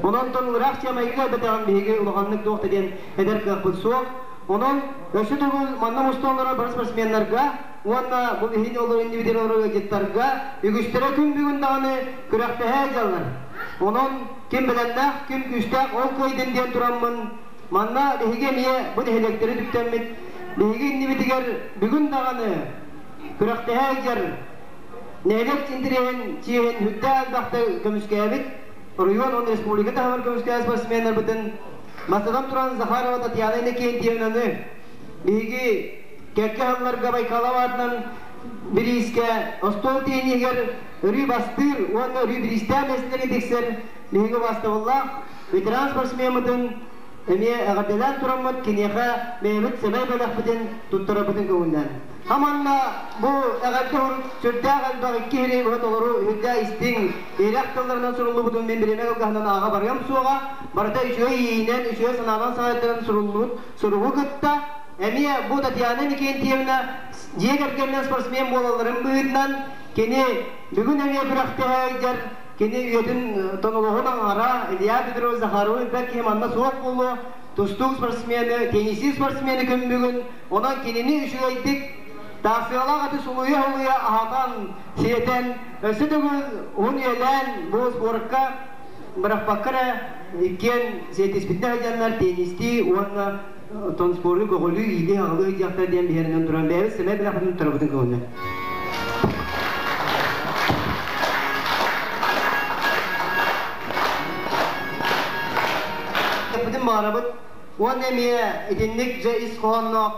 Онон ыраах Чыамайга кэлбэтэҕин биһиги улаханнык туох да диэн эдэр кыахпыт суох. Онон өссө төгүл манна мустан олорор бары спортсменнарга уонна бу биһиги олорор иннибитигэр олорор ыалдьыттарга үгүстэрэ күн бүгүн даҕаны күрэхтэһэ сылдьаллар. Онон ким бэлэмнээх, ким күүстээх ол кыайдын диэн тураммын манна биһиги эмиэ бу нэһилиэктэри түптэммит биһиги иннибитигэр бүгүн даҕаны күрэхтэһэ сылдьар нэһилиэк интэриэһин чиэһин үрдээх элбэхтэ көмүскээбит оройуон уонна республика таһымар көмүскээн спортсменнарбытын бастатан туран Захарова Татьяна Иннокентьевнаны биһиги кэккэ сылларга Байкалов аатынан бириискэ остуол тиэниһигэр өрүү бастыыр уонна өрүү бириистээх миэстэлэргэ тиксэр биһиги убаастабыллаах ветеран спортсмеммытын эмиэ эҕэрдэлээн тураммыт киниэхэ бэйэбит сэмэй бэлэхпитин туттарарбытын көҥүллээн. Аманна бу эҕэрдэ урук сүрдээх элбэх икки иһири быһа толору үрдээх истиҥ, иһирэх тылларынан суруллубутун мин бириэмэ кылгаһынан ааҕа барыам суоҕа, барыта үчүгэй иэйиинэн, үчүгэй санаанан салайтаран суруллубут суругу кытта эмиэ бу Татьяна Никентьевна дьиэ кэргэнинэн спортсмен буолалларын быһыытынан кини бүгүн эмиэ күрэхтэһэ сылдьар кини үйэтин тонолоһун аҥара Илья Петрович Захаров бэрт киһи манна суох буолуо тустуук спортсмены, теннисист спортсмены күн бүгүн онон кинини үчүгэйдик тахсыалаах аты сулуйа-сулуйа аһатан, сиэтэн, өссө төгүл уһун үйэлээн бу спорка бырахпакка эрэ иккиэн сиэтиспитинэ сылдьаннар теннистии уонна оттон спорду көҕүлүү, иилии-аҕалыы сылдьыахтар диэн биһирэнэн туран бэйэбит сэмэй бэлэхпитин туттарабытын көҥүллэр. Бүтүн баҕарабыт уонна эмиэ итинник дьэ ис хоһоонноох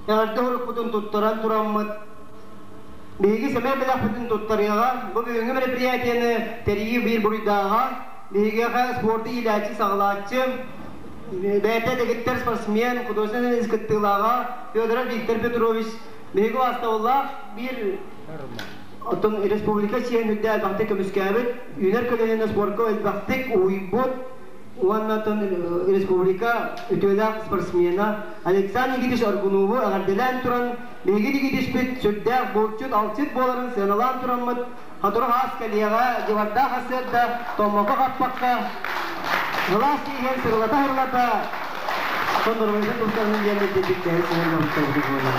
эҕэрдэ уруккутун туттаран тураммыт биһиги сэмэй бэлэхпитин туттарыаҕа. Бу бүгүҥҥү мероприятиены тэрийии биир буруйдааҕа биһигиэхэ спорду иилээччи-саҕалааччы бэйэтэ дэгиттэр спортсмен, художественный кыттыылааҕа Федоров Виктор Петрович биһиги убаастабыллаах биир оттон республика чиэн үрдэ элбэхтик көмүскээбит, үүнэр көлүөнэни спорка элбэхтик уһуйбут уонна оттон республика үтүөлээх спортсмена Александр Никитич Аргунову эҕэрдэлээн туран биһиги Никитичпит сүрдээх булчут, алчыт буоларын сыаналаан тураммыт Сотору хаас кэлиэҕэ, дьыбардаах сарсыарда Томмоко хаппакка, сылаас тииһин сырылата-сырылата, сонноруйса тустарын диэн билбит киһи сыһыаннаһыттарбыт буолар.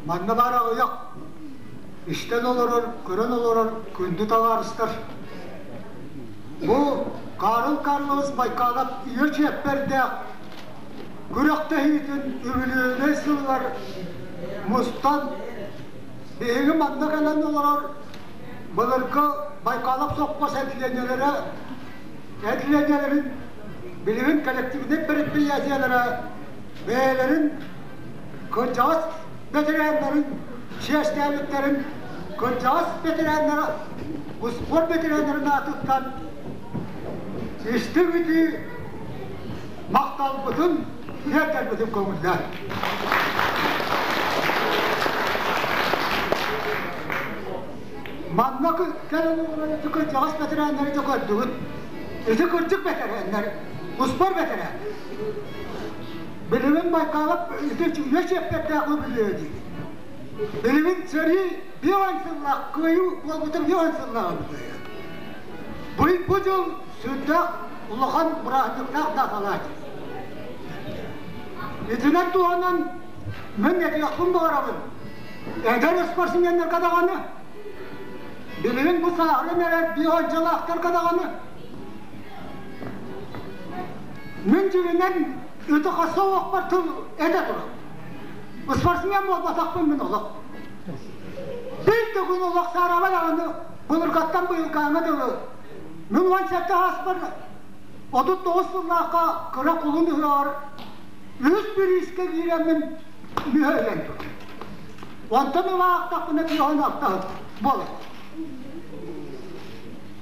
Манна баар аҕыйах истэн олорор, көрөн олорор күндү табаарыстар. Бу Карл Карлович Байкалов үйэ чиэппэрдээх күрэхтэһиитин үбүлүөйүнэй сылыгар мустан биһиги манна кэлэн олорор былыргы Байкалов сопхуос этилиэнньэлэрэ этилиэнньэлэрин билигин коллективнай предприятиелара бэйэлэрин кырдьаҕас бэтэрээннэрин чиэстээбиттэрин кырдьаҕас бэтэрээннэрэ успуорт бэтэрээннэрин аатыттан истиҥ итии махталбытын тиэрдэрбитин көҥүллээн. Манна кэлэн олорор ити кырдьаҕас бэтэрээннэри да көрдүгүт. Ити кырдьык бэтэрээннэр, успуор бэтэрээн. Билигин Байкалов ити үйэ чиэппэрдээх үбүлүөйэ диибит. Билигин сэрии 50 сыллаах кыайыы буолбута 50 сыллаах үбүлүөйэ. Бу, бу дьыл сүрдээх улахан бырааһынньыктаах дааталаах. Итинэн туһанан мин этиэхпин баҕарабын. Эдэр спортсменнарга даҕаны, билигин бу сааһыран эрэр биоончалаахтарга даҕаны мин дьиҥинэн ыты хасса олохпор тыл этэ турар. Спортсмен буолбатахпын мин олох. Биир да күн олох саараба даҕаны былыргаттан быйылгааҥҥа дылы мин 17 ааспар 39 сыллаахха кыра кулун ыһыаҕар үһүс бириискэ киирэммин мүһөйөн турар. Онтон ыла аахтахпына киһи алтаһыт буолар.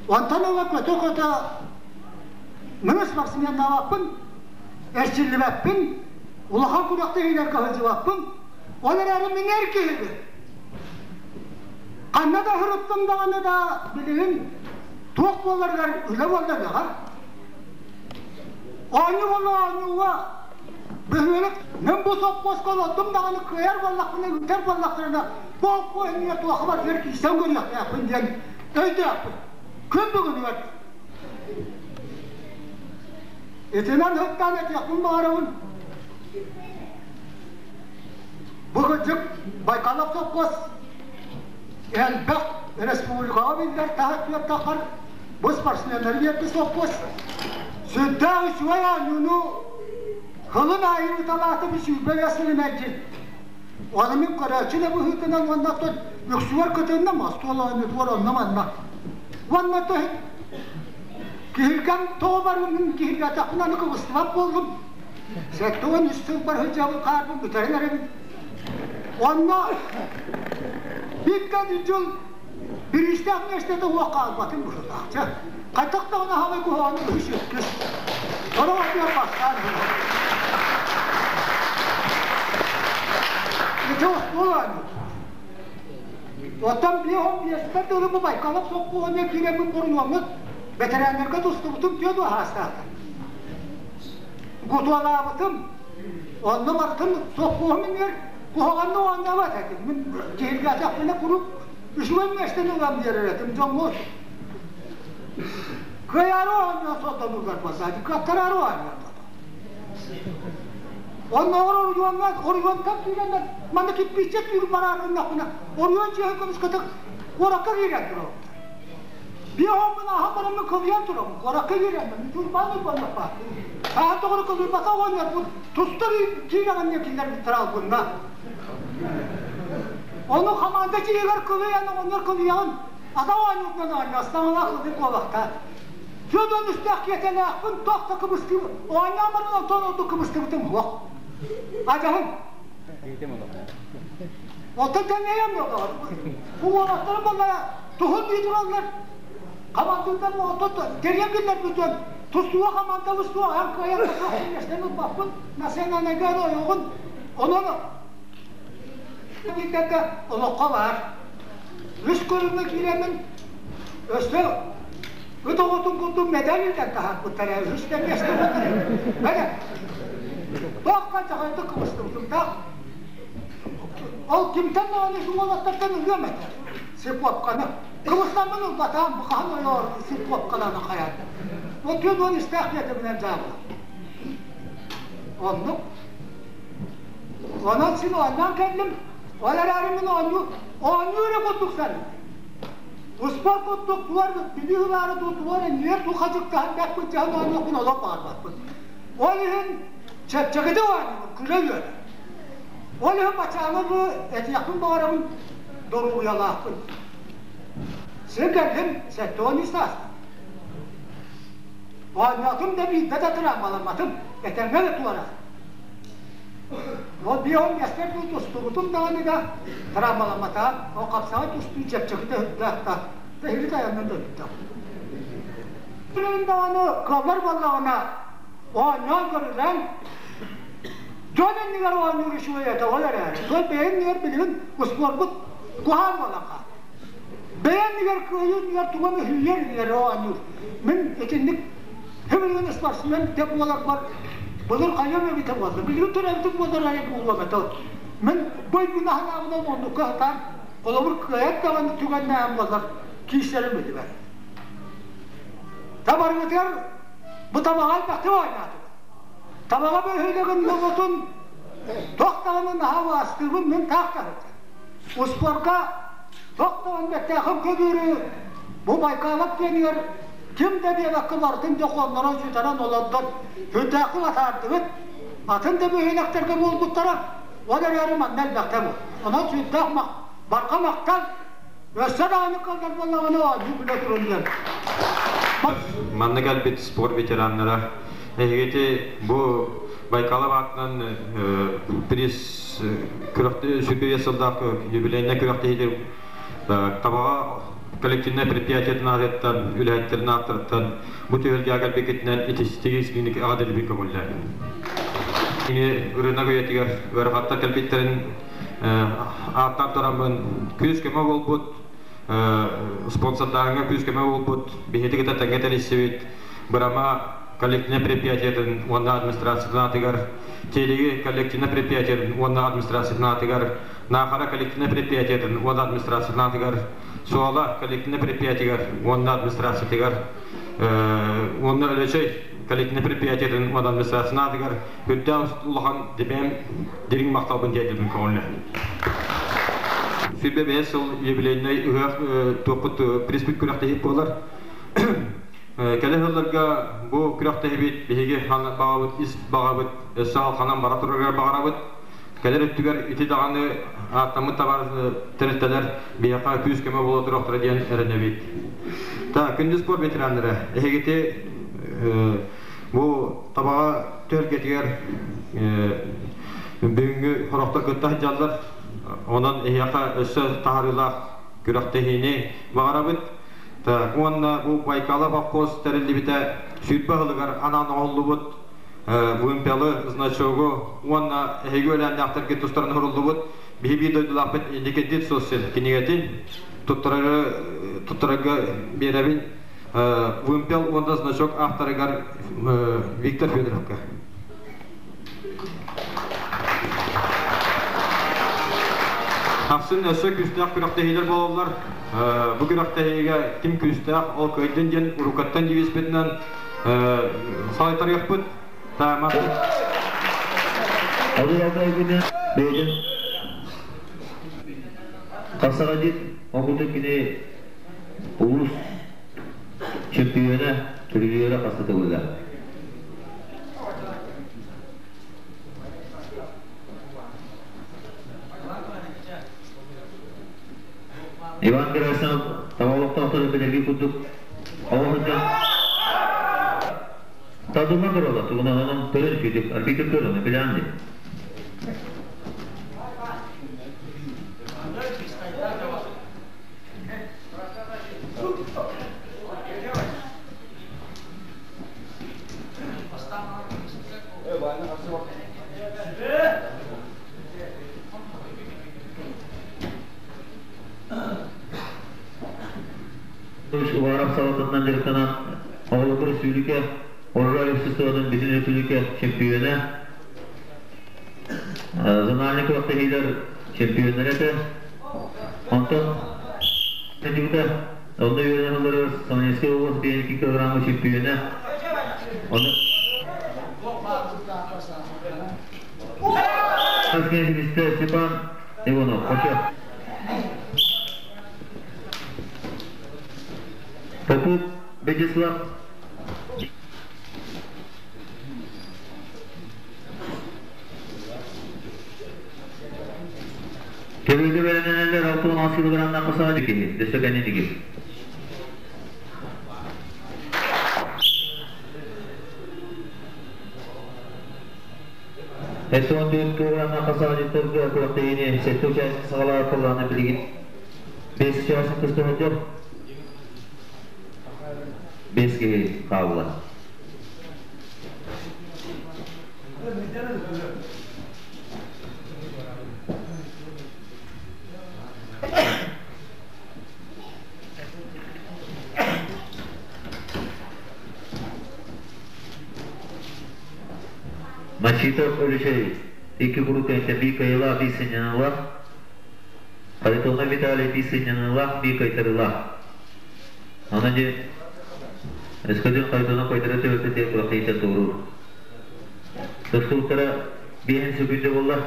Онтон ыла көтө-көтө мин спортсменнаабаппын, эрчиллибэппин, улахан күрэхтэһиилэргэ сылдьыбаппын. Ол эрээри мин эр киһибин. Ханна да сырыттым даҕаны да билигин туох буоларыгар үлэ буолла үлэҕэ. Оонньуу буолла оонньууга Бөһүөлэк мин бу сопхуоска олордум даҕаны кыайар буоллахпына, ыытар буоллахтарына, бу холкуос иннигэр туохха барытыгар киирсэн көрүөхтээхпин диэн өйдөөхпүн. Күн бүгүнүгэр итинэн сыттаан этиэхпин баҕарабын. Бу кырдьык Байкалов сопхуос элбэх республикаҕа биллэр таһыттыахтаххар бу спортсменнары биэрбит сопхуос сүрдээх үчүгэй оонньууну Кылын аайы ыталаатым 25 сылы мэлдьи. Ону мин көрөөччү да быһыытынан уонна оттон үксүгэр кытынным, остуол оонньуутугар онно-манна. Уонна то киһиргэн тоҕо барыым киһиргэтэхпин аны кыбыстыбат буоллум. 73 сылбар сылдьабын хаарбын бүтэрэн эрэбин. Онно бииргэ дьыл бириистээх миэстэтэ уох хаалбатын быһыылаах. Чэ, хайдах даҕаны аһамай куһаҕаны үһүс иккис. Сорох ардыгар бастаан буолар. Ити остуол оонньуута. Оттон 55-пэр дылы бу Байкалов сопхуоһуна киирэммин бурунуоммут бэтэрээннэргэ тустубутум түөрт аһаастаата. Гутуалаабытым, онно барытын сопхуоһум иннигэр куһаҕанна оонньообот этим. Мин киһиргээтэхпинэ куруук үчүгэй миэстэни ылан биэрэр этим дьоҥҥо. Кыайаары оонньоон сордонуулар буолла, кыаттараары оонньоон. Оннооҕор оройуоҥҥа оройуонтан киирэннэр манна кирпииччэ түүр бараары гыннахпына оройуон дьиэһин көмүскэтик куоракка киирэн турабыт. Биир оһоммун ааһан бараммын кылыйан турабын, куоракка киирэммин, тулбаан уйбаннаппа. Саһан тоҕору кылыйбата оҕонньорбут тустар киирэҕин диэн киллэрбиттэр албынна. Ону хамаанда дьиэгэр кылыйан оҕонньор кылыйаҕын ата оонньуутунан оонньоос саҥалаах ылыы куолахта. Федор үстээх киэтэлээхпин туох да кыбыстыы оонньоон баран онтон ордук кыбыстыбытым суох. Адьаһын. Оттон тэҥнэйэн буоллаҕа. Бу уолаттарым баллара туһун дии тураллар. Хамандыырдар оттон тэрийэн биллэрбитин тустууга хамаандабыт суох, эн кыайан да суох миэстэни ылбаппын, национальнайга эрэ ойоҕун. Онон диирдэргэ олоххо баар. Үс көрүҥҥэ киирэммин өссө ыт оҕотун курдук мэдээл илдьэн таһаарбыттара үһүс да миэстэ буолар. Бэрэ. Туохха дьаһайдык кыбыстыбытым да. Ол кимтэн даҕаны уолаттартан ылыам этэ. Сипуопканы. Кыбыстаммын ылбатаам, хаһан ойоор сипуопкалаана хайаан. Ол 40 истээх диэтибинэн дьаабыла. Оннук. Онон син оонньоон кэллим. Ол эрээри мин оонньуу, оонньуу эрэ курдук саныыбын. Успар курдук туор билии ылаары дуу, туор иннигэр туу хадьыктаһан бэрт былдьаһан оонньуохпун олох баҕарбаппын. Ол иһин чэпчэкитик оонньуубун, күлэ-үөрэ. Ол иһин бачааҥы бу этиэхпин баҕарабын, доруобуйалаахпын. Син кэллим, 73 сааста. Оонньоотум да биирдэ да травмаламматым, этэҥҥэ да туораатым. Ол биэһин миэстэр дуу тустубутум даҕаны да травмаламматаҕым. Ол хапсаҕай тустуу чэпчэкитэ сүрдээх да, тэһили айаннан да бүттэх. Билигин даҕаны кыаллар буоллаҕына оонньоон көрүлэн дьон иннигэр оонньуур үчүгэй этэ ол эрээри той бэйэҥ иннигэр билигин успуорбут куһаҕан буолан хаалла. Бэйэн игэр кыайын игэр туган үһүйэр игэр оонньуур. Мин итинник хэмилген спортсмен деп буоларбар былыр хайам эбитэ буолла. Билигин төрөбүтүм буолар эрэ буолуом этэ. Мин бойбун аһанаабынан оннукка сатаан холобур кыайар даҕаны түгэннээҕим буоллар киирсэрим билибэр. Табаргытыгар бу табаҕа элбэхтик оонньоотум. Табаҕа бөһүөлэгин норуотун туох даҕаны наһаа убаастыыбын мин таах таһырдьа. Успуорка туох даҕаны бэртээхэй көбүөрү бу Байкалов диэнигэр ким да диэбэккэ барытын дьокуоннара сүтэрэн олордон сүрдээххин атаардыбыт. Атын да бөһүөлэктэргэ буолбуттара. Ол эрээри манна элбэхтэ буол. Онон сүрдээх барҕа махтал. Өссө даҕаны кылгас буоллаҕына оонньуу күлэ турун диэн. Манна кэлбит спорт ветераннара эһигити бу Байкалов аатынан приз сүрбэ сылдаах юбилейнай күрэхтэһиитин табаҕа коллективнай предприятиетын аатыттан, үлэһиттэрин ааттарыттан бу түһүлгэҕэ кэлбиккитинэн итистиги истиҥник эҕэрдэлиибин көҥүллээн. Кини ырыынак үйэтигэр ыарахаттар кэлбиттэрин ааттаан тураммын күүс-көмө буолбут, спонсордааһыҥҥа күүс-көмө буолбут, биһиги кытта тэҥҥэ тэрийсибит Бырама коллективнай предприятиетын уонна администрациятын аатыгар, Телеги коллективнай предприятиетын уонна администрациятын аатыгар, Наахара коллективнай предприятиетын уонна администрациятын аатыгар, Суола коллективнай предприятиегар уонна администрациятыгар уонна Өлөчөй коллективнай предприятиетын уонна администрациятын аатыгар үрдээх улахан дибэм дириҥ махталбын тиэрдибин көҥүллэ. Сүрбэ бэйэ сыл юбилейнай ыһыах туохпут приспит күрэхтэһиит буолар. Кэлэ сылларга бу күрэхтэһибит биһиги баҕабыт ис баҕабыт өссө халханан бара турарыгар баҕарабыт. Кэлэр өттүгэр ити даҕаны ааттаммыт табаар тэрилтэлэр биһиэхэ күүс-көмө буола туруохтара диэн эрэнэбит. Так, күндү спорт ветераннара, эһигити бу табаҕа түһүлгэтигэр бүгүҥҥү сорохтор кытта сылдьаллар. Онон эһиэхэ өссө таһаарыылаах күрэхтэһиини баҕарабыт. Так, уонна бу Байкала совхоз тэриллибитэ 20 сылыгар анаан оҥоһуллубут вымпелы, значогу уонна эһиги үөлээннээхтэргит тустарынан суруллубут биһи биир дойдулаахпыт Индикендит Сосин кинигэтин туттарары туттарарга биэрэбин вымпел уонна значок авторыгар Виктор Федоровка. Ахсын өссө күүстээх күрэхтэһиилэр буолаллар. Бу күрэхтэһиигэ ким күүстээх, ол кыайдын диэн уруккаттан девизпитинэн салайтарыахпыт. Таамат. Алый бэйдин Хасаҕа омуту кини улуус чемпиона түрүлүөрэ хаста төгүллэ. Иван Герасимов табалоқтоохтор билэрги курдук оҕо Тадыма турала тугунан онон көрөн күйдүк арбитр көрөн билэн ди. Уваров салатынан дьарыктанан оҕолорго республика Орла обществотын бүтүн республика чемпиона, зональный күрэхтэһиилэр чемпионнара этэ. Онтон сылдьыбыта. Онно үөрэнэн олорор Солонецкай область 52 килограмма чемпиона. Оны Степан Иванов. Хочо. Попов Вячеслав. Төбөлгө бэлэмнэнэллэр 66 килограммнаах хасаҕа киһи, өссө кэнниники. Өссө 14 килограммнаах хасаҕа дьиттэргэ күрэхтэһиини сэттэ участник саҕалаабыт буоллаҕына билигин 5 участник көстө сылдьар. 5 киһи хаалла. Мачитов Өлүчэй икки куруук кэнниттэн биир кыайыылаах, биир сынньаныылаах. Харитонов Виталий биир сынньаныылаах, биир кыайтарыылаах. Онон дьэ өскөтүн Харитонов кыайтара түбэлтэ диэн күрэхтэһииттэн туоруур. Тустууктара биэһин сөкүүндэ буолла.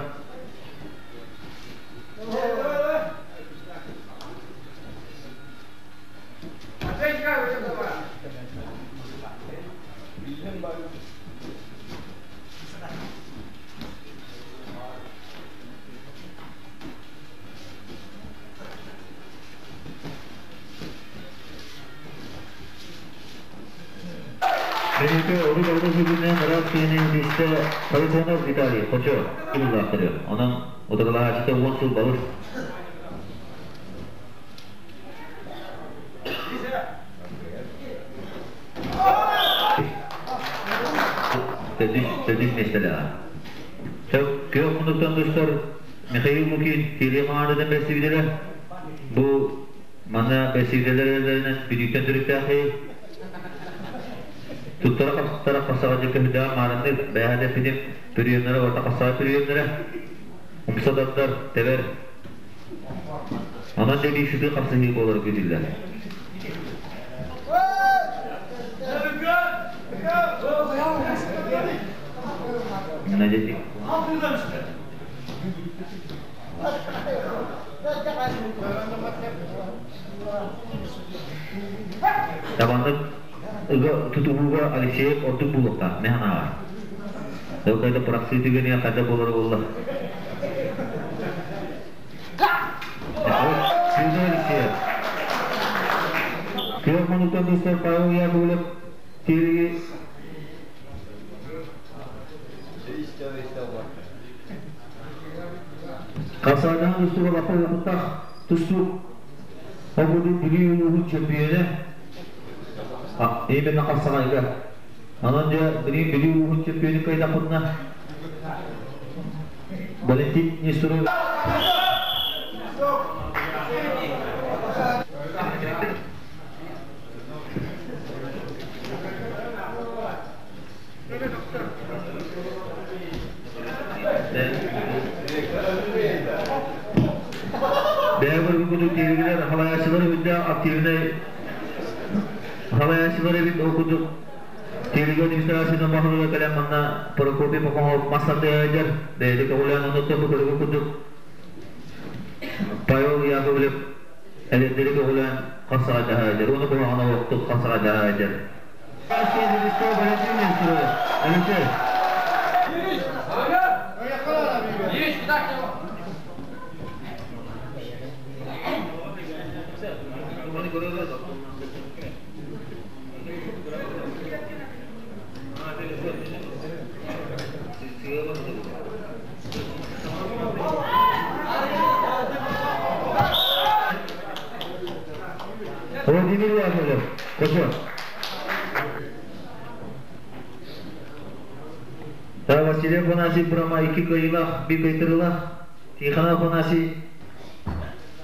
Бэйэтэ орун ордук сүгүннээн ыраас киһини истэ Харитонов Виталий Хочо тыллаахтары. Онон утарылаһааччыта 10 сыл балыс. Төрдүс миэстэлээх. Күөх муннуктан тустар Михаил Лукин Кирилл хамаандатын бэрэстэбиитэлэ. Бу манна бэрэстэбиитэллэр эрэллэринэн бүлүүттэн төрүттээх Туттара хапсыттара хасаҕа көһүдэҕэ маарыннык бэйэһэ дэппитим түрүөннэрэ барыта хасаҕа түрүөннэрэ умса тардар тэбэр онон дьэ сытыы хапсыһыы буолар күүтүллэр. Табаннык ыга тутуһууга Алексеев ордук буолуохтаах, мен санааҕар. Ол кайда бырахсыы түгэнигэ хайда буолара буолла. Сюда Алексеев. Күөх мунуктан тустар Павел Яковлев тириги Хасаадаан тустууга лаппа уопуттаах тустуук Обуду Бүлүү улууһун чөмпүйүөнэ именно хапсаҕайга. Онон дьэ билигин Бүлүү улууһун чөмпүйүөнүн кыайдахпытына Валентин Нестеров Бэйэ курдук тиэригилэр халайааччылар үрдээх активнай халайааччылар эбит ол курдук Тиэригэ администрациятын баһылыга кэлэн манна Прокопий Пахомов мас тардыйар бэйэтэ көҕүлээн оннуттан бу көрүгү курдук Павел Яковлев эдэрдэри көҕүлээн хасаҕайдаһаайдар уонна куһаҕан олохтук хасаҕайдаһаайдар Владимир Яковлев, Кочо. Василий Афанасий Брама икки кыайыылаах, биир кыайтарыылаах. Тихонов Афанасий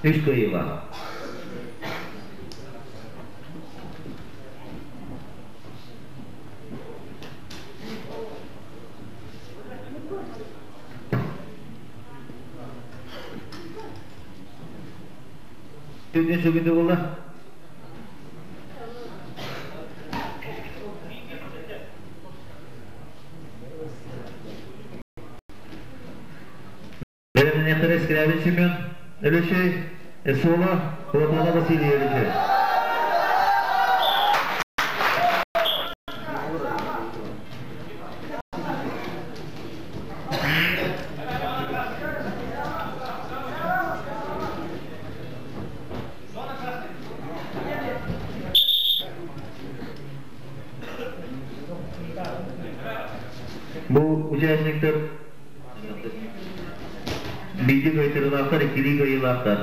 үс кыайыылаах. Түннүн сүгүндү буолла. Бэлэмнэниэхтэрэ Скрябин Семен Өлөчөй, Эсола, Платона Василий Өлөчөй. Бу участниктар биирдии кыайтарыылаахтар, иккилии кыайыылаахтар.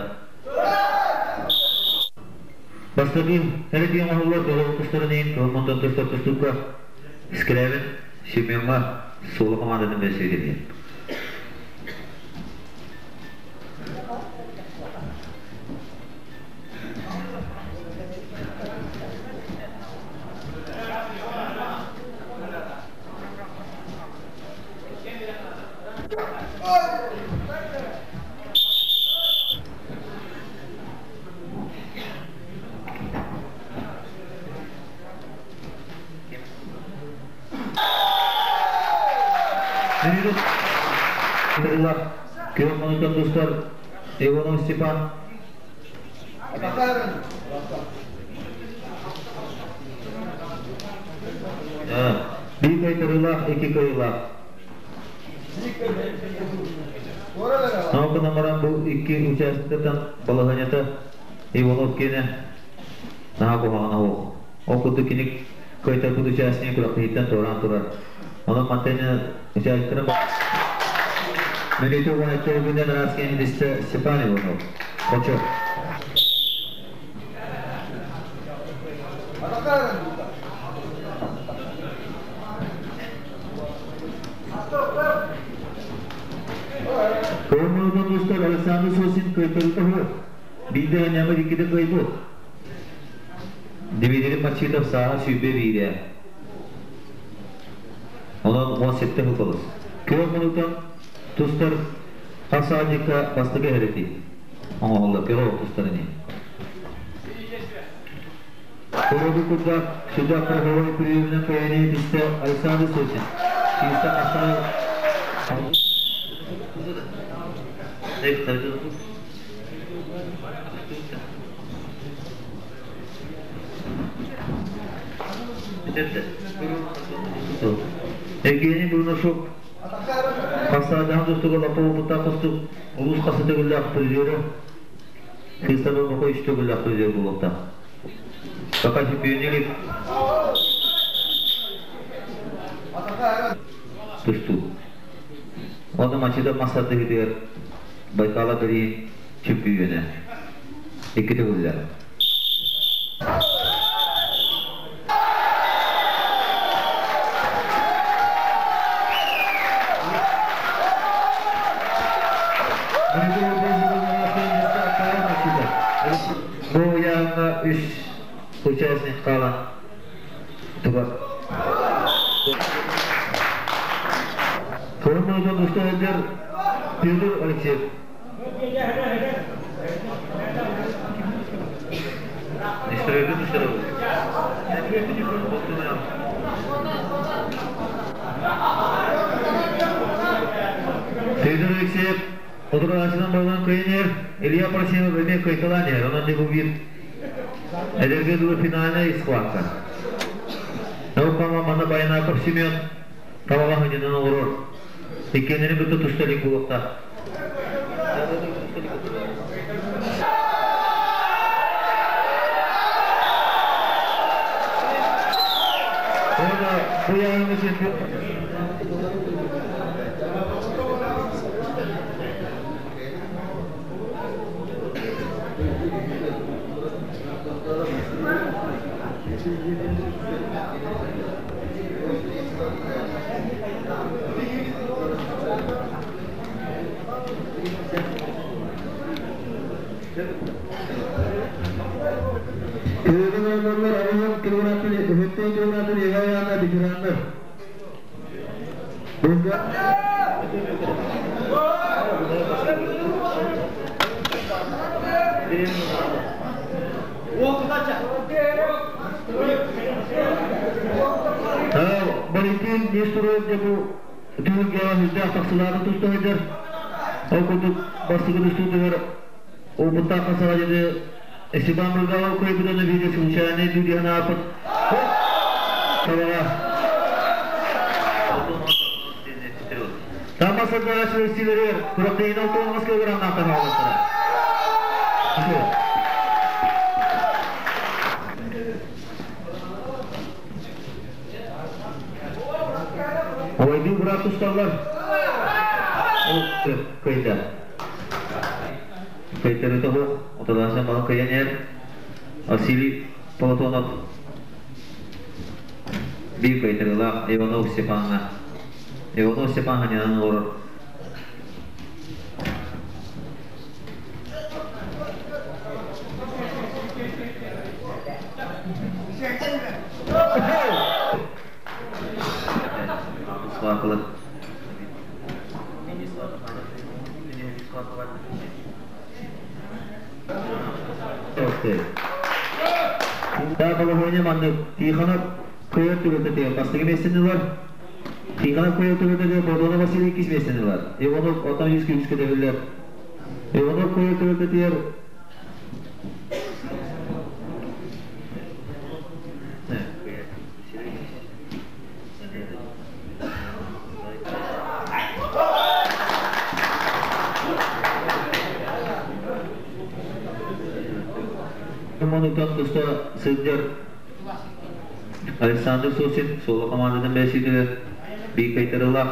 Бастакы эрэ оҥоһуллар толору тустарын иһин Кылмонтон тустар тустуука Скрябин Семеҥҥа Суола командатын бэрэссэдээтэлэ. Күөх хонуктан тустар Иванов Степан. Биир кайтарыылаах, икки кыайыылаах. Науканан баран бу икки участоктан балаһыанньата Иванов киэнэ наһаа куһаҕана суох. Ол курдук кини кыайтарбыт участник күрэхтэһииттэн туораан турар. Онон мантан участоктарын Мөлүйүтэ уон өттө араас киһи Степан Иванов. Хочо. Көмөлгөн тустар Александр Сосин кыайтарыта суох. Биирдэ анньаммыт, иккитэ кыайбыт. Дмитрий Мачитов сааһа 21-э. Онон 17 хыкылыс. Күөх хонуктан тустар хас саадьыкка бастакы эһэрэти оҥоһуллар кыра тустар ини. Көрөбү курдак сүдэх страховой приемынан кыайыны ситистэ Александр Сосин. Чисто Асай. Евгений Бурнашов хасаадаан тустуга лапа опыттаах тустук улуус хасы төгүллээх призеры Христофор Мохой үс төгүллээх призер буолуохтаах. Пока чемпионерик тустуу. Оны Мачида масса тыгытыгар Байкала бери чемпионы. Икки төгүллээх. Бу яңа үс участник кала туга. Кырмызы дустар Петр Алексеев. Нестерді тустар. Петр Алексеев Отырғашынан болған күйінер Илья Просимов эме кыйталанер, онон де бу бир эдерге дылы финальная схватка. Наукама мана Байнаков Семен табаға хынынан олорор. Иккенini бүтө тусталик булукта. Orada bu yayını чемпион Köyden olanlar arayın kilometre, öhütten kilometre yegayana bitirenler. Bizde Валентин Нестеров bu түгүлгә хүздә тақсылары тустайдыр. Ол курдук бастыгы тустудугар опытта касага жеде Степан Мырзалов көйбүдөн видео случайный дүдиана апыт. Табага. Тамасында силер кырык алты килограмм аттан алыстыра. Ойды брат тустарлар. Кыйда. Кыйтары того, отадан бала кыянер. Василий Платонов. Бир кыйтырылах Иванов Степанна. Иванов Степан ханянан олорор. Свакылы. Та балахоня манны Тихонов кыйыр түгөтө тиген бастыгы мессини бар. Тихонов көйө төбөтөгө Бордона Василий иккис миэстэни ылар. Иванов отон үс күмүскэ төбүллэр. Иванов көйө төбөтөтүгэр Монутан туста сылдьар Александр Сосин соло командатын бэсиитигэр биир кайтарылаах.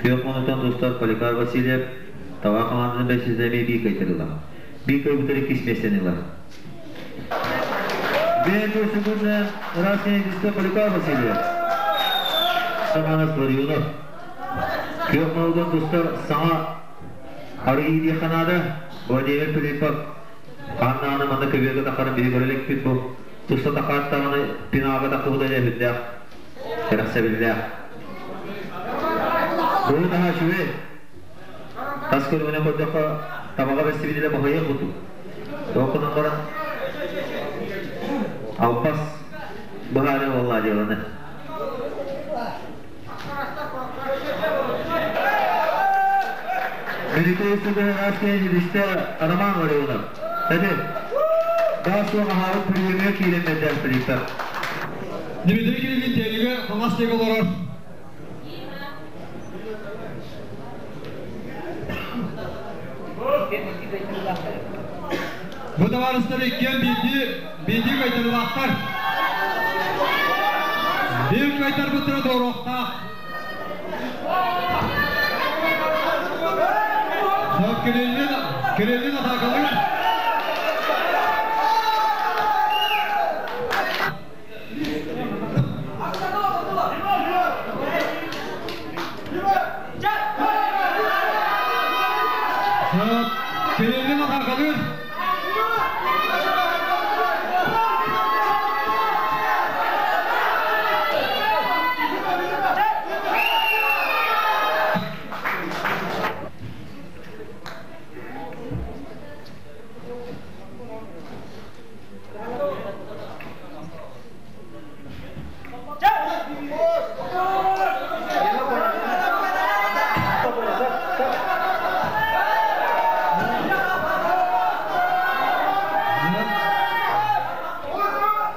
Күөх монутан тустар Поликар Васильев Таба командатын бэсиитэ эмиэ биир кайтарылаах. Биир кайбытар иккис миэстэни ылар. Бэйэ секундна Красная листа Поликар Васильев. Саманас Ларионов. Күөх монутан тустар саҥа Арыйыы Ханаада Владимир Филиппов Ханнааны манна көбүөргэ таххарын биһи көрө иликпит бу. Туста тахааттаҕына пинаага таххыбыта дьэ сүрдээх кэрэхсэбиллээх. Бу наһаа үчүгэй. Тас көрүҥүнэн көрдөххө табаҕа бэстибитилэ баһыйыах курдук. Ол гынан баран албас быһаарыы буолла дьыаланы. Великой Судоҕаскай Илистэ Роман Ларионов. Эти, баас суох аһаабыт бүрүөмүө киирэн бэрдээх Филиппов. Дмитрий Кириллин тиэлигэ хаҥас диэки олорор. Бу табаарыстар иккиэн биирдии биирдии кайтарылаахтар. Биир кайтарбыттара туоруохтаах. Кириллин, Кириллин атаакалыыр. Кириллин атаакалыыр.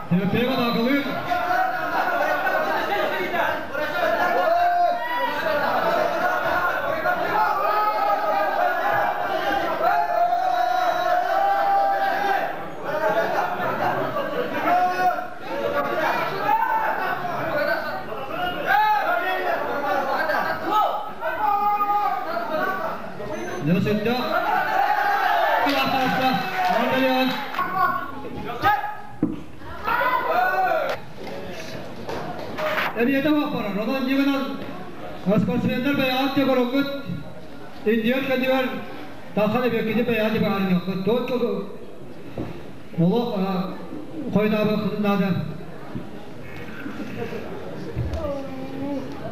Тимофеева атаакалыыр. Нөсөттөх. Ордалион. Эбиэтэ баппарар. Онон ньыгынан спортсменнар бэйэҕит те көрөҥҥүт индиан кэннигэр тахан эбиэккити бэйэҕит баҕарыныаххыт. Только олох хойутаабыаххытын наада.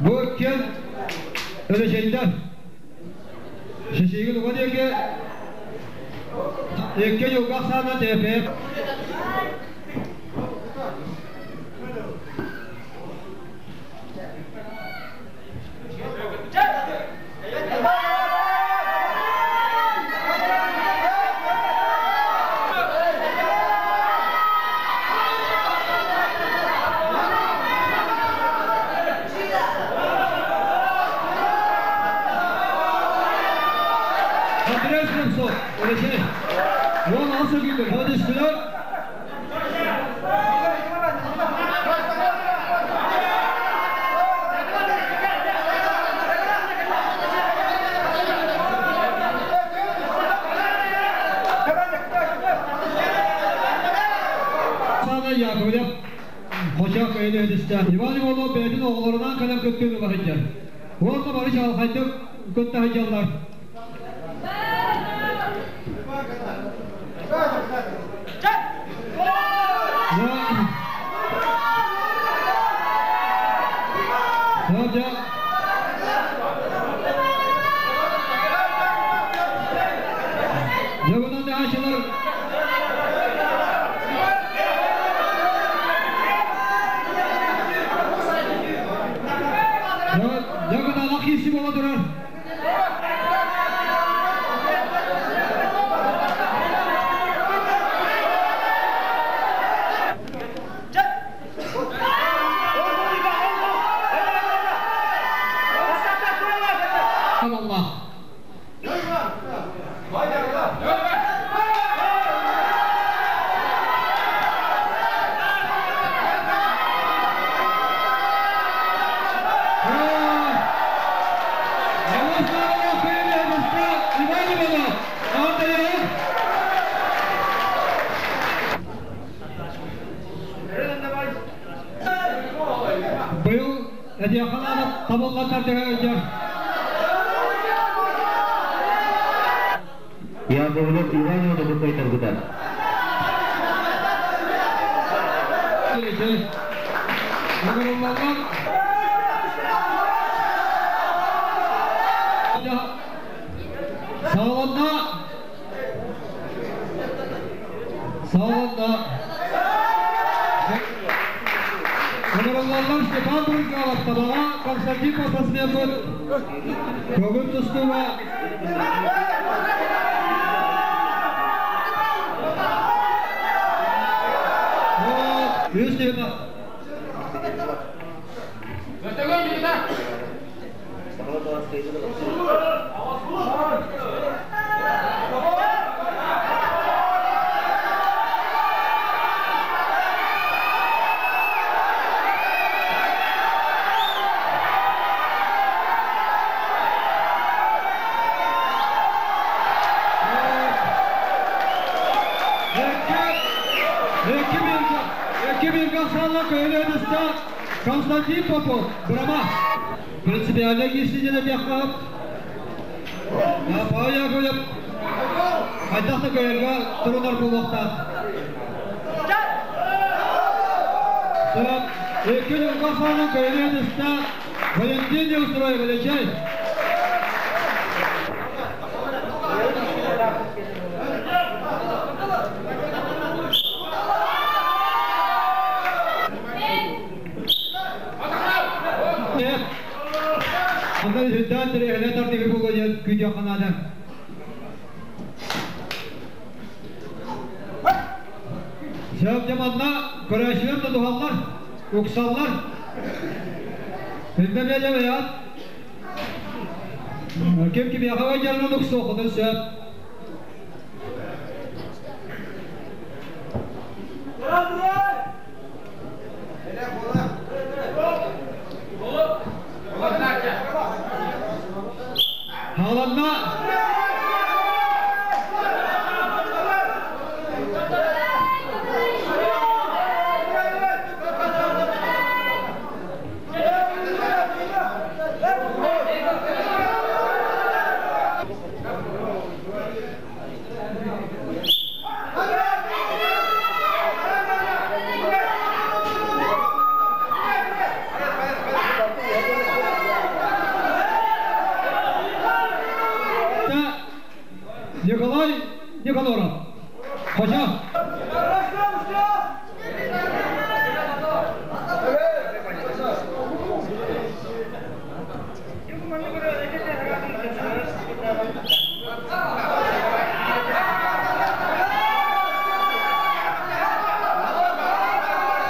Бу иккиэн өлөчөйдөр. Шешигин уга диэки икки юлга ахсаана ТП. Andrés Nemtsov, Өлөчөй. Уон алса күйдір. Hodistüler. Сана Яковлев, Хочак öyle ödüste. Иван Иванов бэйэтин оҕолорунан кэлэн кыттыыны баһыйдьар. Уонна бары чаҕылхайдык кытта сылдьаллар. Sadece Жабынан ачылар. Эдиэханана табыллан тардыга. Яковлев Иван Иванович кайтарбыта. Sağlanna. Sağlanna. Ömürullallar Степан Бургалов табаға Константин Попасмеков Көңіл тұстуға. Үс дема. Константин Попов, Брама. Принципиально кисидені бияққап. Пая көліп, қайдақты көйерге тұрынар бұл уақта. Екі жылға саны көйерге Валентин Неустроев, Алексей. Анда жүддан тирехле тартыгы болған күн жақынады. Сөп жаманна көрәшілер да духаллар, уксаллар. Bilmem ne ya. Kim kim yakava gelmen uksu okudu söp. Halanna Николай Никоноров. Hoca.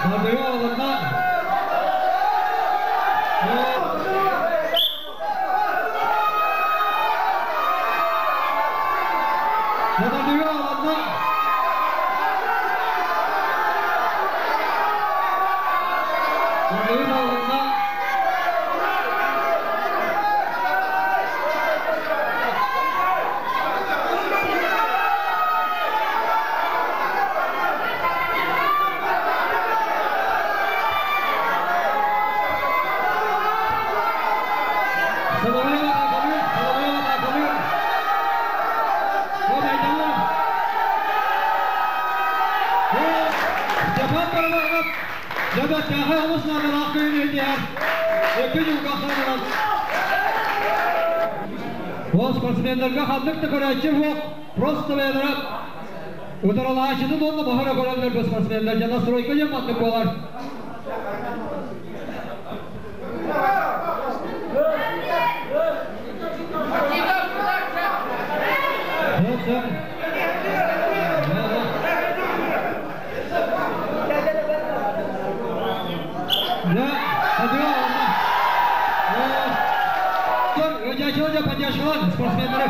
Sardıyor alanda. Sardıyor alanda. Sardıyor alanda. Sadalıya kalıyor, sadalıya kalıyor. O meydanlar. Japan paralarına Jaba çaha olmasına da hakkı diğer. İki yıl kalsana. O sportsmenlerге ханнык та көрәчі жоқ. Просто бәліріп. Ударалашыны донны махара көрәлер bu sportsmenler. Jana стройка яманнык болар. Yok, yok. Ya, hadi Allah. Önce поддерживал спортсменleri.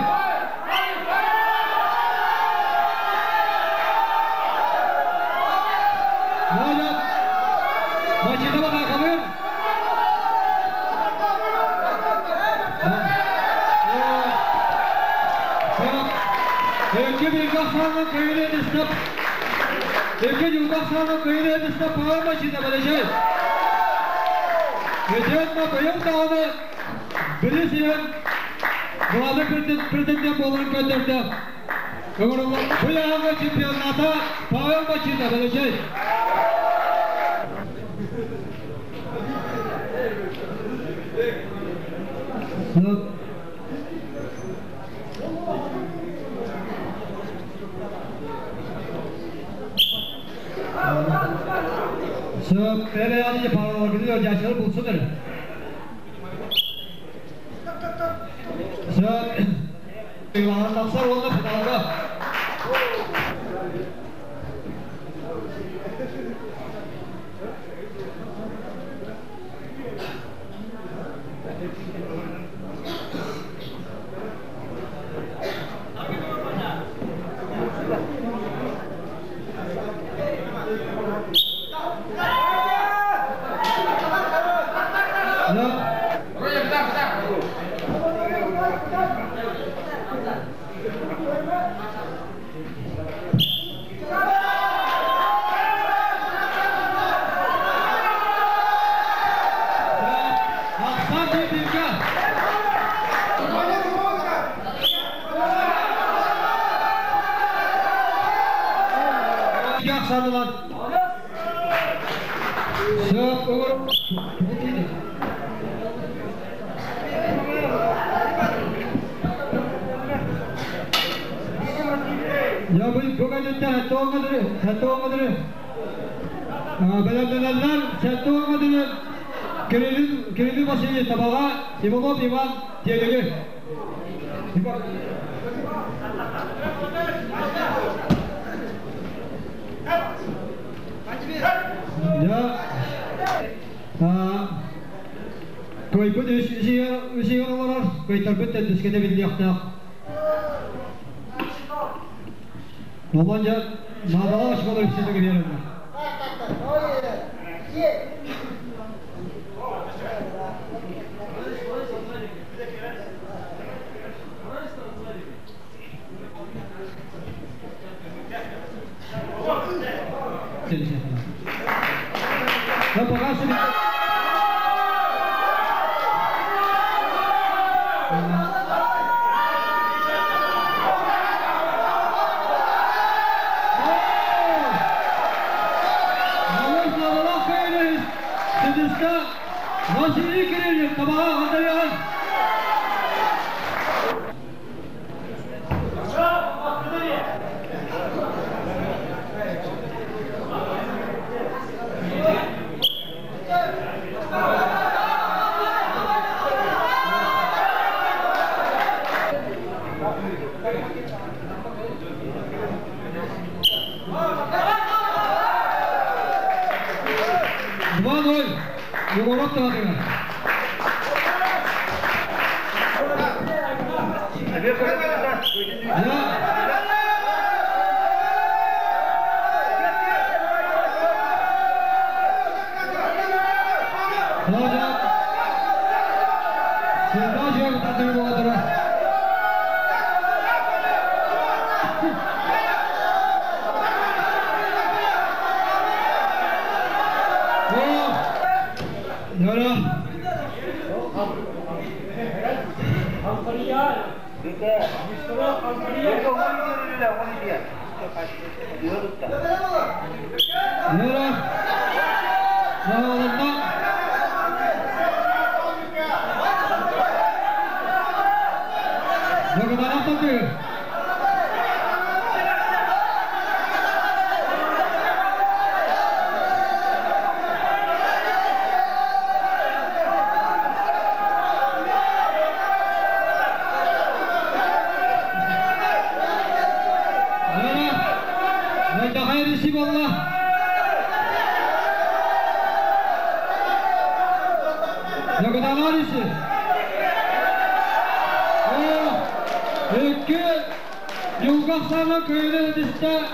Hala maçına bakalım. Öykü bir kahramanın köyüne dışta Öykü bir kahramanın köyüne dışta power maçında böyle şey. Итиэннэ быйыл даҕаны билисиэн главный претендент буоларын көрдөрдө. Ыҥырыллар бу ыйааһыҥҥа чемпионата Павел Мачина бэлэчэй. Сөп, бэйэ параларгыны өдьээччилэр булсун эрэ. Сөп, Иван тахсар уонна финалга. Ахсан бииргэ. Ахсанылар. Сөп, Я бу бүгүнүттэн хаттоңадыры бэлэмнэнэллэр хаттоңадыры Кириллин Кириллин Василий Табаға Иванов Иван Телеги. Я Көйбүт үсүйөр олорор, көйтөрбүт төттүскете биллиэхтээх. Онон дьэ, наадалаах школа үксэтэ кириэрэллэр. Да пока себе. Василий Кириллин, Табаға Андреян. 2-0. Егоров Табаға.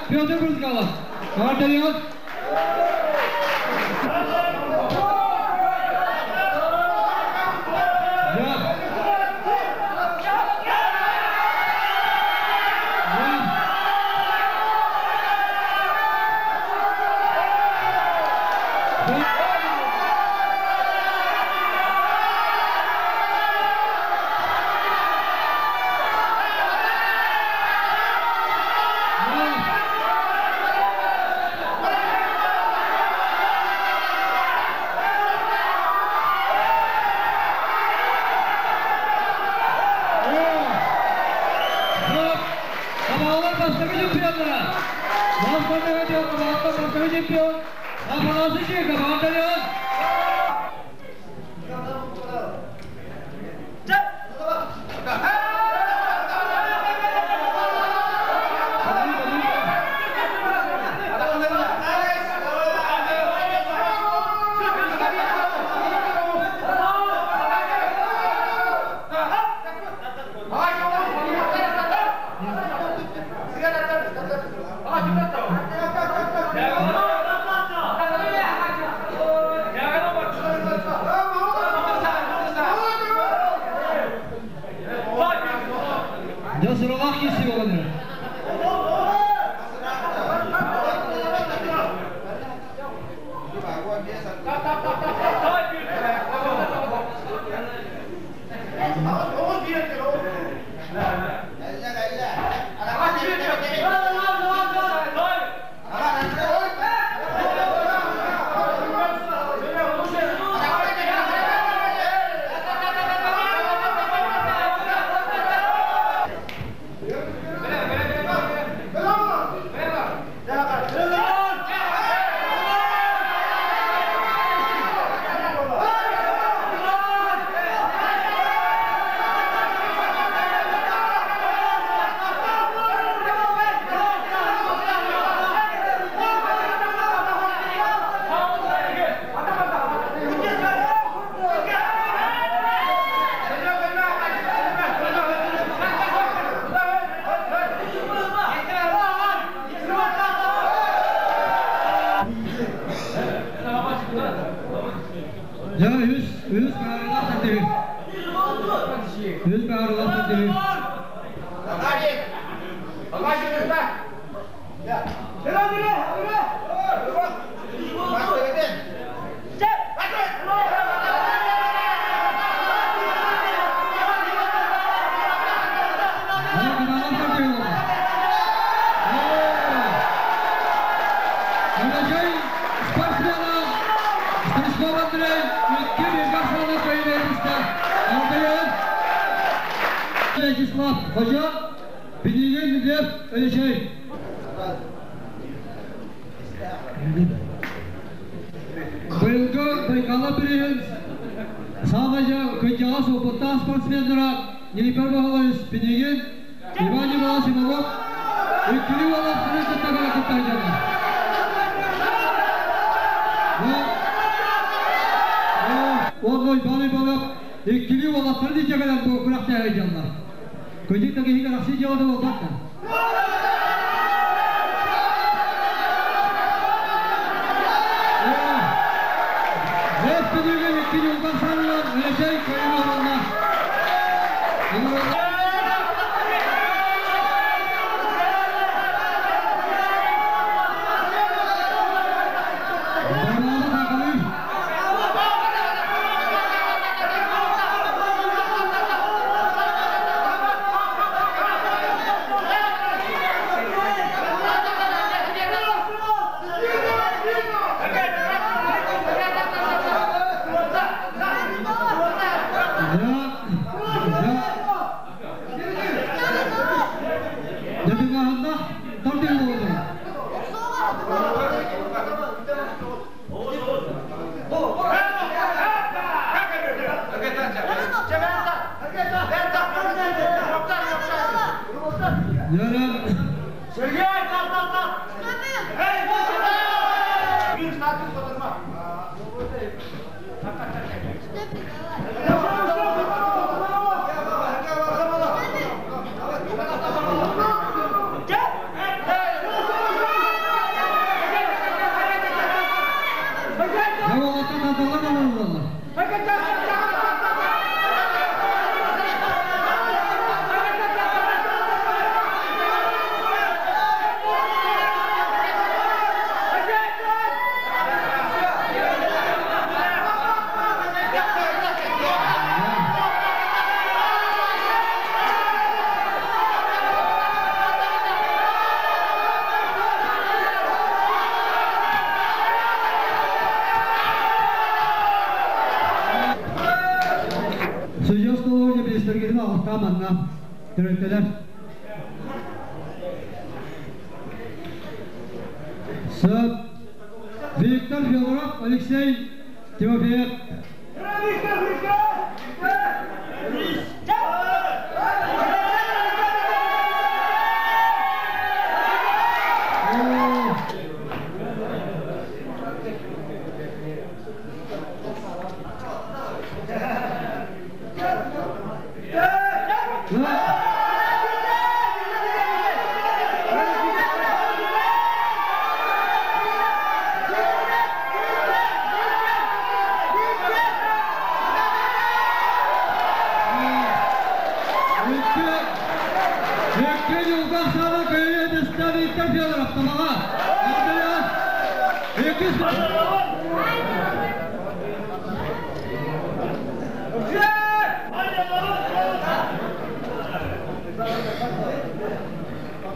Петр Брызгалов. Ардалион. Саалар бастакы чемпионнара. Бастакы чемпион Афанасий Чеков, Антонион. Вячеслав Hoca, Bilgin Lef Öleçey. Быйылгы Байкала бириһин саамайа кыдьаҕас опыттаах спортсменнара Нилипер Баһылайыс Пинигин, Иван Иванович Иванов, иккили уолаттары кытта кыттар. Онно Иван Иванов иккили уолаттары дийжэгэлэн бу күрэхтэһэ дьаллар. Көдьүк да киһигэ рахси дьалады болбатта. Лев Пинигин икки юлдан санылар Өлөчөй кыайыы оҕолла. Судья столовня министргерин алықтаманна. Төрөттелер. Сөп. Виктор Федоров, Алексей Тимофеев.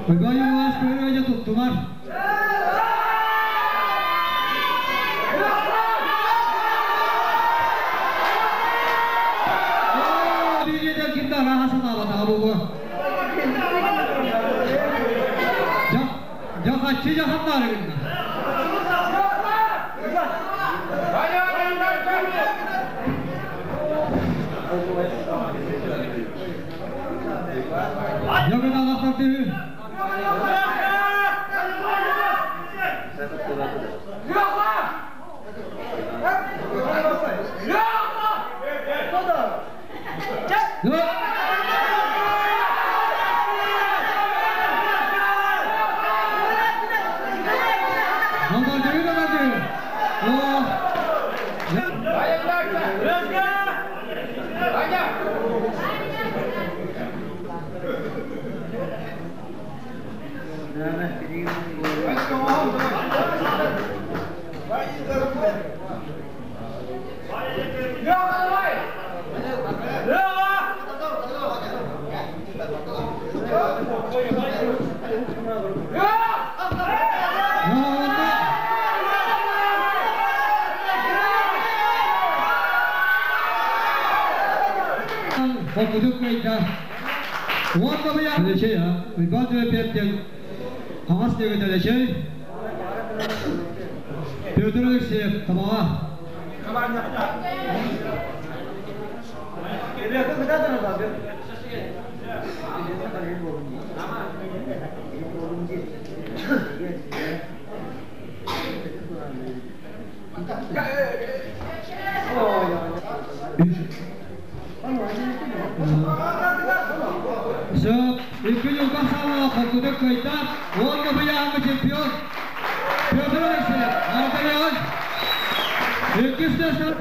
Уйбаан Иванович көрө туттулар. Бириде кимде араха санаабатаҕа буолуо. Жахаччы жаханнары гынна. Жагын алақтар түйі. Okuduk meydan. Уонна быйа Алексей, Уйбаан Тимофеев Хамас дегет Алексей. Петр Алексеев, Табаға. Сөп, екі жылға сала Хотудық қайта, онда бұяғы чемпион Петр Алексеев, Арталион. Екі үстесін.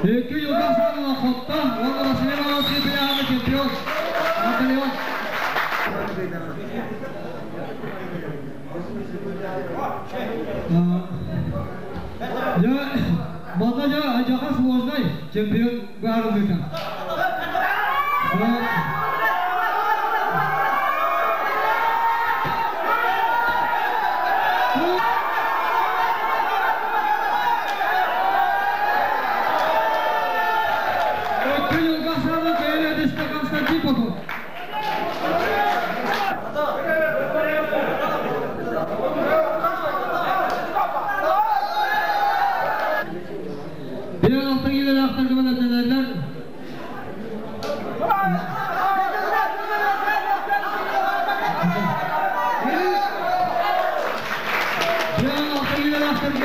Екі жылдан сала Хотта, онда Василий Иванович бұяғы чемпион. Арталион. Я, Манда я жаха сложный чемпион бәрі. Екі жылға сала Келедісті Константин Попов. Bir altı gelir aktargı nelerler. Bir altı gelir aktargı.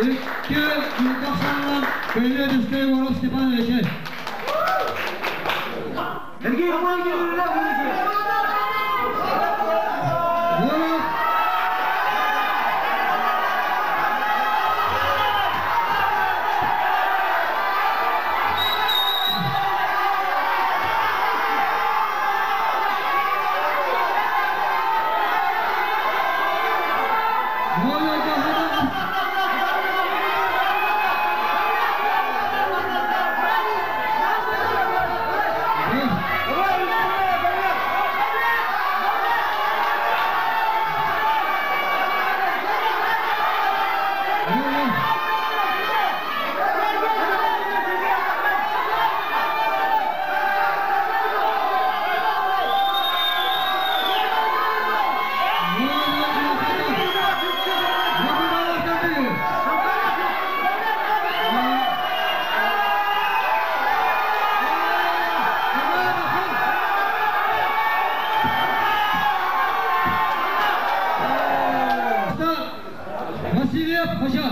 İki yılda sonra Keledisti Vorov Stepan Alexey. Сергей Vorov. Хоча.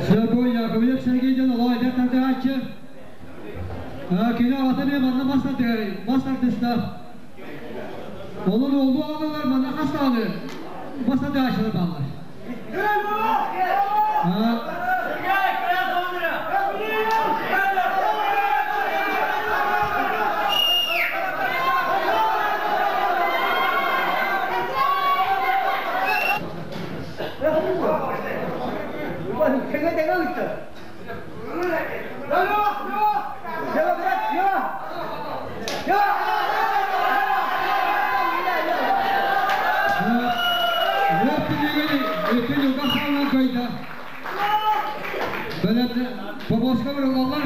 Сөбу Яковлев Сергей ден олай тардыгаччы. Кини ата манна мастардыста. Onun olduğu alanlar manna hastane. Mastardыгаччылар баллар. Побоска бір олар.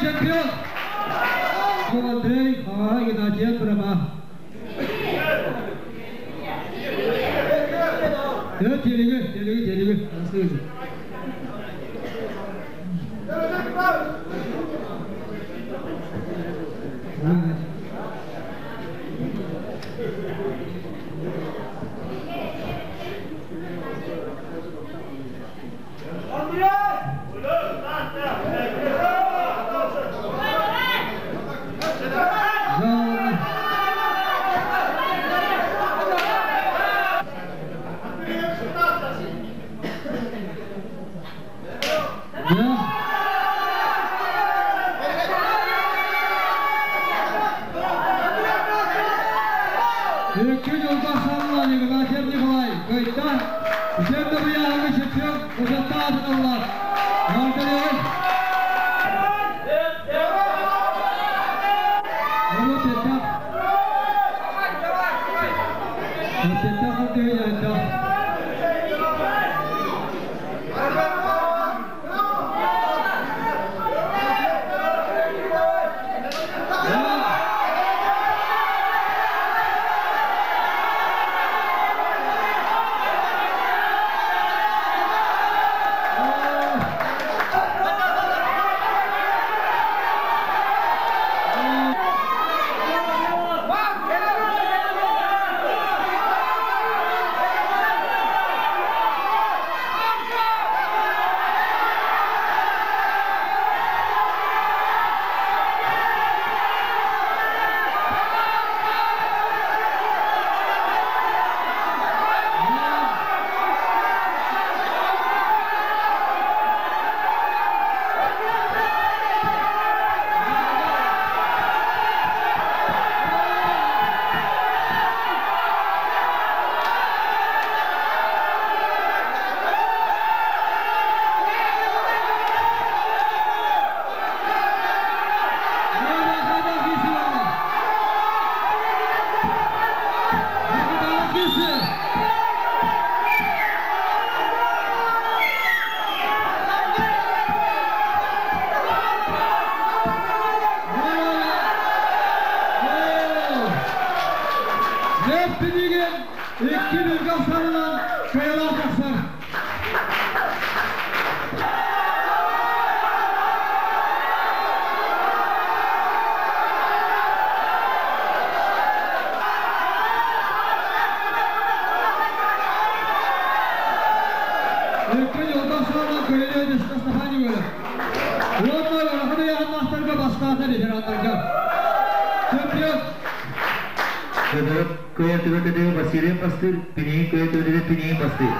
Чемпион. Андрей, Геннадий Прама. Телеги, телеги, телеги. кыайар түбэлтэтигэр Васильев бастыыр, Пинигин кыайар түбэлтэтигэр Пинигин бастыыр.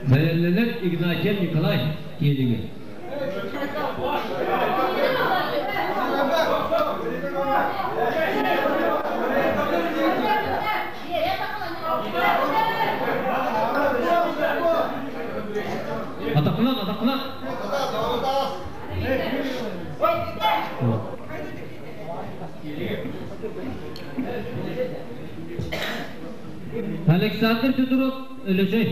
Бэлэмнэнэр Игнатьев Николай киэлигэ. Атақынан, атақынан. Александр Тюдоров, Өлөчөй.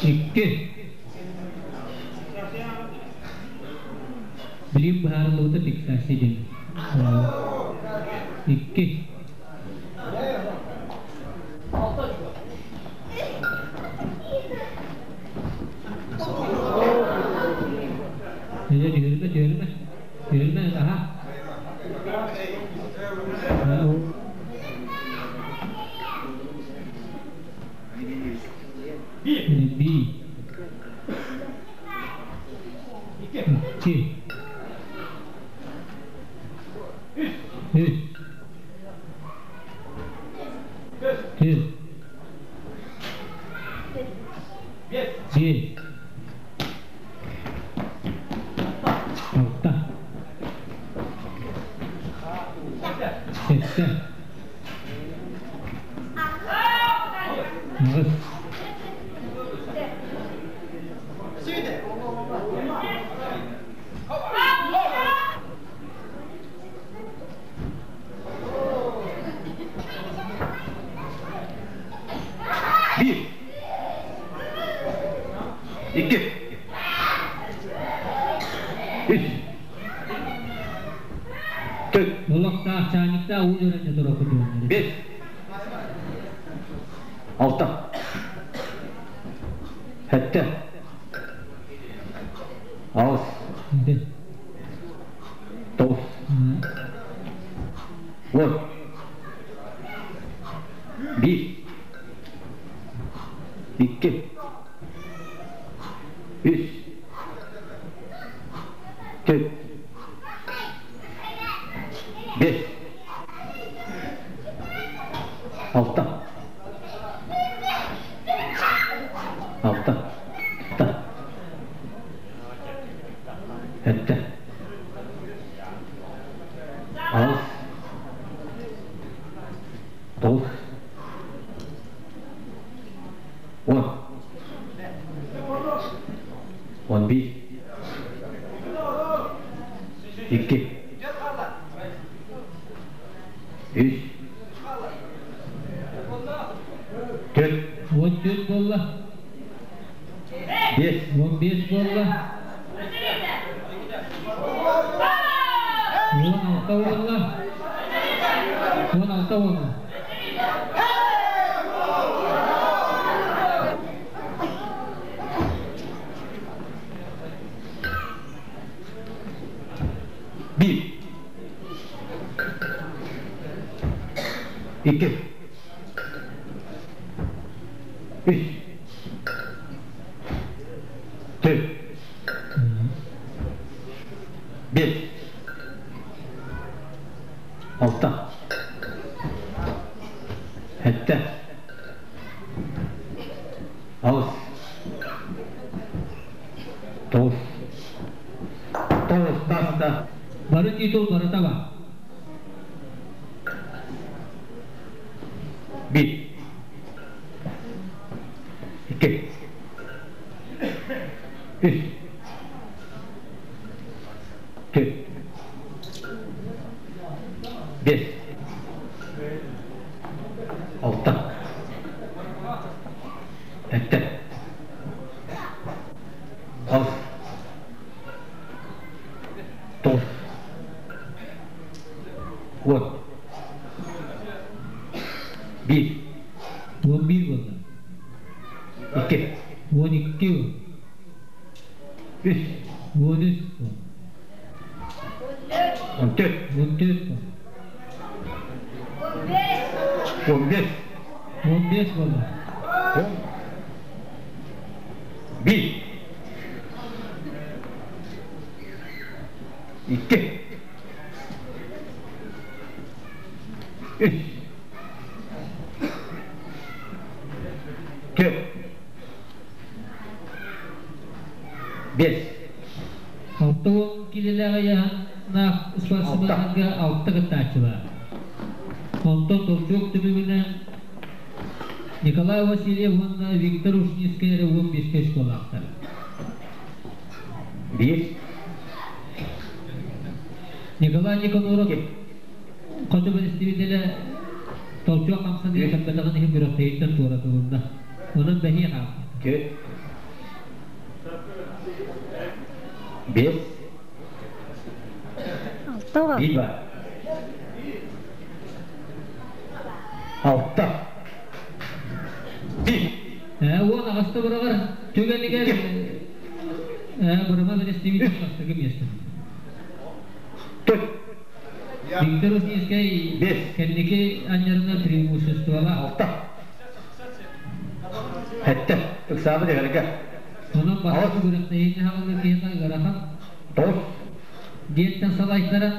Икки. Билим быһаарыллыбыта фиксация диэн. Икки. Дьэ, түһүрүмэ, түһүрүмэ. Түһүрүмэ, аха. Би. Икки. Үс. Түөрт. Биэс. Алта. Сэттэ. Аҕыс. Биир. Икки. Үс. Төрт. Олохтоох чаанньыктаах уу дьөрөннө тура. Бес. Алта. Сэттэ. Аҕыс. Тоҕус. Уон. Биир. Икки. Үс. Төрт. Бес. Алта. Алта. Алта. Сэттэ. Аҕыс. 11. 2. 3. 4. 14 буолла. 5. 15 буолла. 16 буолла. 16 буолла. 1. 2. 3. 4. 5. 6. 7. 8. 9. 9 таста. Бары титул барыта бар. 1. 2. 3. 4. 5. 6. 7. 8. 9. 10. 1. 11 буолла. 2. 12. 3. 13. 14. 14. 15. 15 буолла. 1. 2. 3. 4. 5. 6 килилэҕэ наах спортсменнарга 6 кыттааччы бар. Онтон толчок түмүгүнэн Николай Васильев уонна Виктор Ушницкай эрэ 15 школаахтар. 1. Николай Никоноров хоту представителе толчок хамсаныы кэппэтэҕин иһин күрэхтэһииттэн туоратылынна. Онон бэһиэ хаалла. 4. 5. 6 1 бар. 6. 1. Уон аҕыста быраҕар түгэнигэр бырыма представитель бастакы миэстэ. 4. Виктор Ушницкай 5. кэнники анньарына преимуществола. 6. 7. Ыксаабы дегерге. Онон бастакы күрэхтэһиини хаҕыллар киһиэхэ ыарахан. 9. Диэттэн салайтара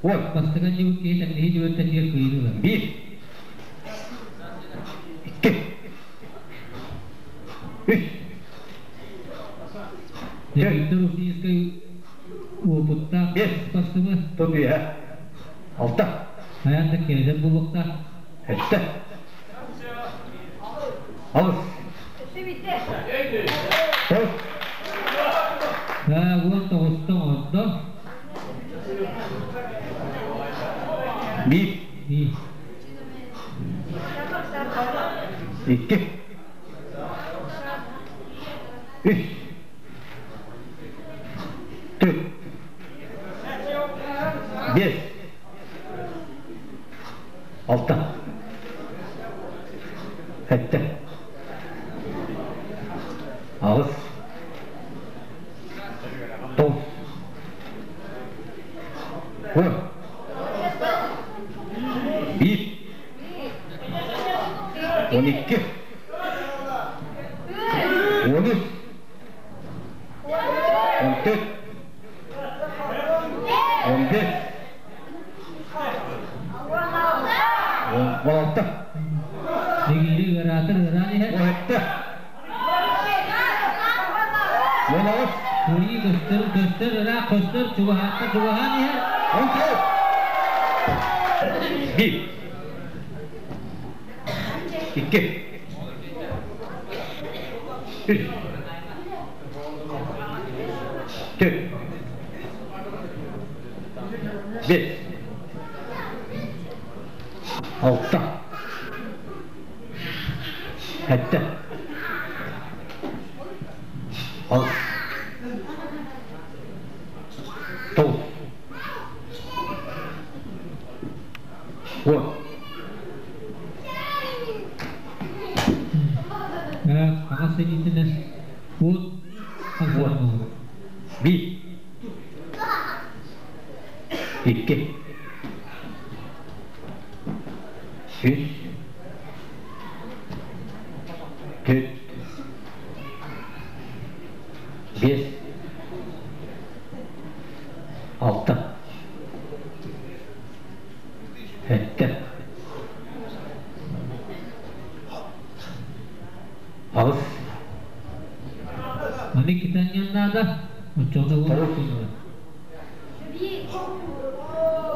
10. бастакы анньыбыт киһи тэҥнэһии түбэлтэтигэр кыайыыны ылар. 1. 2. 3. Виктор Ушницкай уопуттаах 5. спортсмен. 9. 6. Хайаан да киэдэр буолуохтаах. 7. 8. 9. 19-тан ордо. 1. 1. 2. 3. 4. 5. 6. 7. 8. 9. 10. 1. 12. 13. 14. 15. 16. Дигири ыараатар ыараан иһэр. 17. 18. Кыайыы көстөр, көстөр ыраах көстөр, чугаһаатта чугаһаан иһэр. 19. 1. 2. 3. Төрт. Бес. Алта. Сэттэ. Алтыс. Тоҕус. Уон. Хаҥас илиитинэн уот Уон. Биир. Икки. Үс. Төрт. Биэс. Алта. Сэттэ. Аҕыс. Аны китаньян наада. Оччоҕо Тоҕус.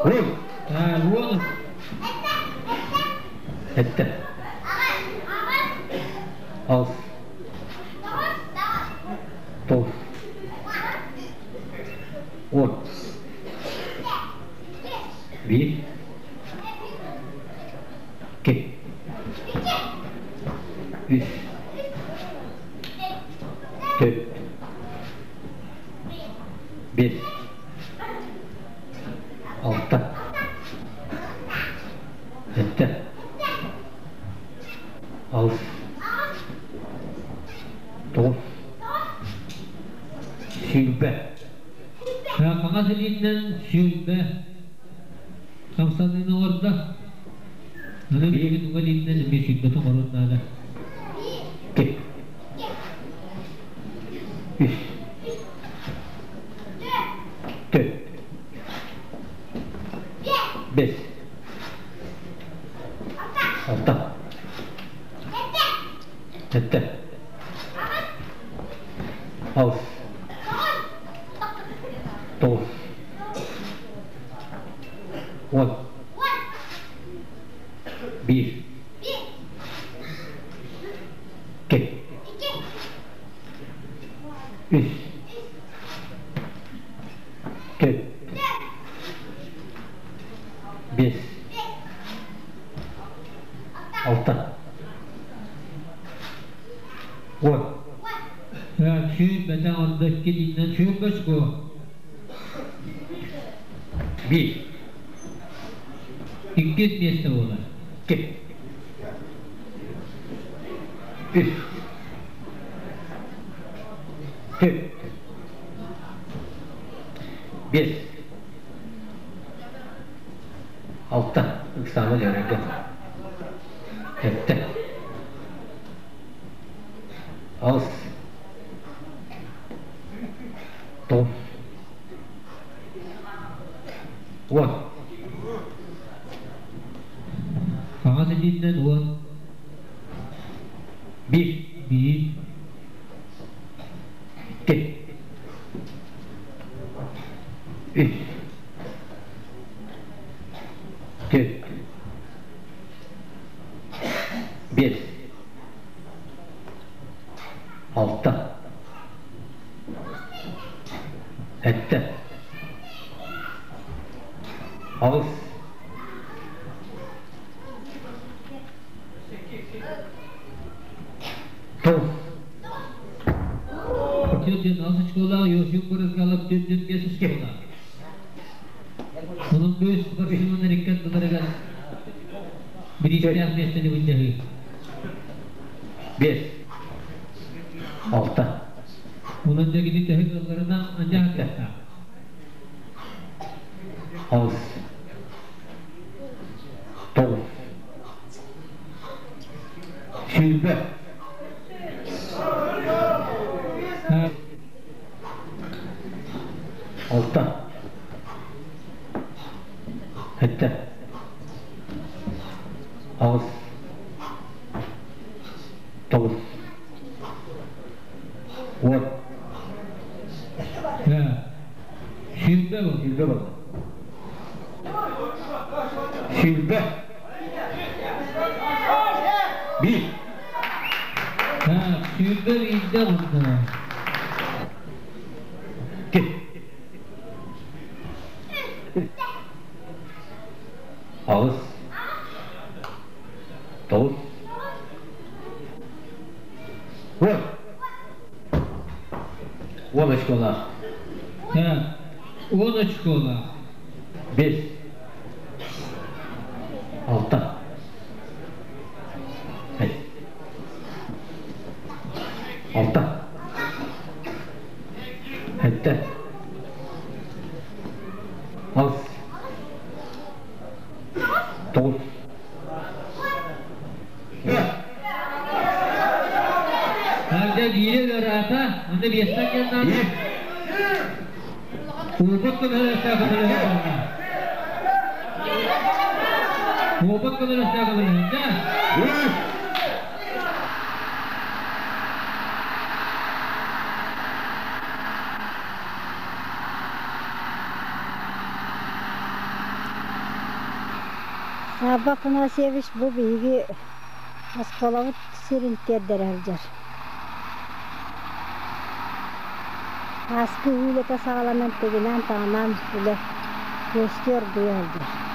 Уон. Уон. Сэттэ. Аҕыс. Тоҕус. Уон. Биир. Икки. Үс. Төрт. Биэс. Алта. Сэттэ. Аҕыс. Тоҕус. Сүүрбэ. Хаҥас илиитинэн 20 хамсаныыны оҥордо. Аны билигин уҥа илиитинэн эмиэ 20 оҥоруон наада. Икки. Үс. Төрт. Бес. Алта. Сэттэ. Аҕыс. Тоҕус. Уон. Биир. Икки. Үс. Төрт. Биэс. Алта. Уон. 20 оҥордо икки илиитинэн 20 очко. Биир. Иккис миэстэ буолар. Икки. Үс. Төрт. Биэс. Алта. Ыксаама дьарыгы. Сэттэ. Аҕыс. Тоҕус. Уон. Хаҥас илиитинэн 10. Биир. Биир. Икки. Үс. Төрт. Биэс. Алта. Сэттэ. Аҕыс. Тоҕус. 46 очколаах Йосип Брызгалов 45 очколаах. Онон бу спортсменнар икки ардыларыгар бириистээх миэстэни былдьаһыы. Биэс. Алта. Онон дьэ кини төһө кыалларынан анньа кыахтаах. Аҕыс. Тоҕус. 20. Алта. Сэттэ. Аҕыс. Тоҕус. 10. 20 bu. 20 bu. 20. Bir. 20 birde buldu. Икки. Аҕыс. Тоҕус. Уон. 10 очколаах. 10 очколаах. 5. 6. 6. 7. 8. 9. Арда биири ыараата, онно биэстэн кэллэҕинэ Уопут көмөлөстөөх көмөлөһө Уопут көмөлөстөөх көмөлөһүндэ. Савва Афанасьевич бу биһиги оскуолабыт сирин тиэрдэрэ сылдьар. Ааскы үлэтэ саҕаланан тигинээн-таҕынаан үлэ күөстүү оргуйа сылдьар.